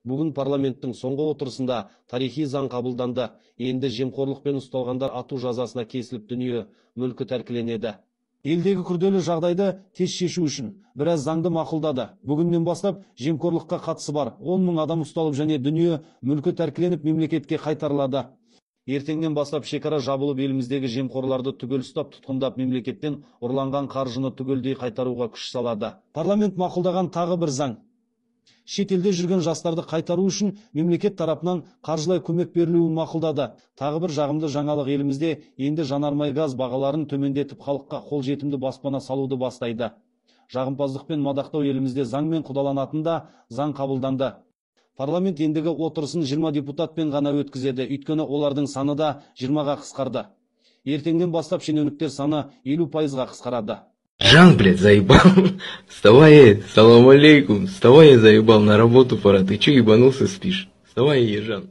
Бүгін парламенттің соңғы отырысында тарихи заң қабылданды. Енді жемқорлықпен ұсталғандар ату жазасына кесіліп, дүние мүлкі тәркіленеді. Елдегі күрделі жағдайды тез шешу үшін біраз заңды мақұлдады. Бүгіннен бастап жемқорлыққа қатысы бар 10 мың адам ұсталып және дүние мүлкі тәркіленіп, мемлекетке қайтарылады. Ертеңнен бастап шекара жабылып, еліміздегі жемқорларды түгел ұстап, тұтқындап, мемлекеттен ұрланған қаржыны түгелдей қайтаруға күш салады. Парламент мақұлдаған тағы бір заң: шет елде жүрген жастарды қайтару үшін мемлекет тарапынан қаржылай көмек берілуін мақұлдады. Тағы бір жағымды жаңалық: елімізде енді жанармай, газ бағаларын төмендетіп, халыққа қолжетімді баспана салуды бастайды. Жағымпаздық пен мадақтау елімізде заңмен қудаланатын да заң қабылданды. Парламент ендігі отырысын 20 депутатпен ғана өткізеді, өйткені олардың саны да 20-ға қысқарды. Ертеңнен бастап шенеуніктер саны 50%-ға қысқарады. Жан, блядь, заебал. Вставай, эй, салам алейкум. Вставай, я заебал, на работу пора. Ты чё ебанулся, спишь? Вставай, Ержан.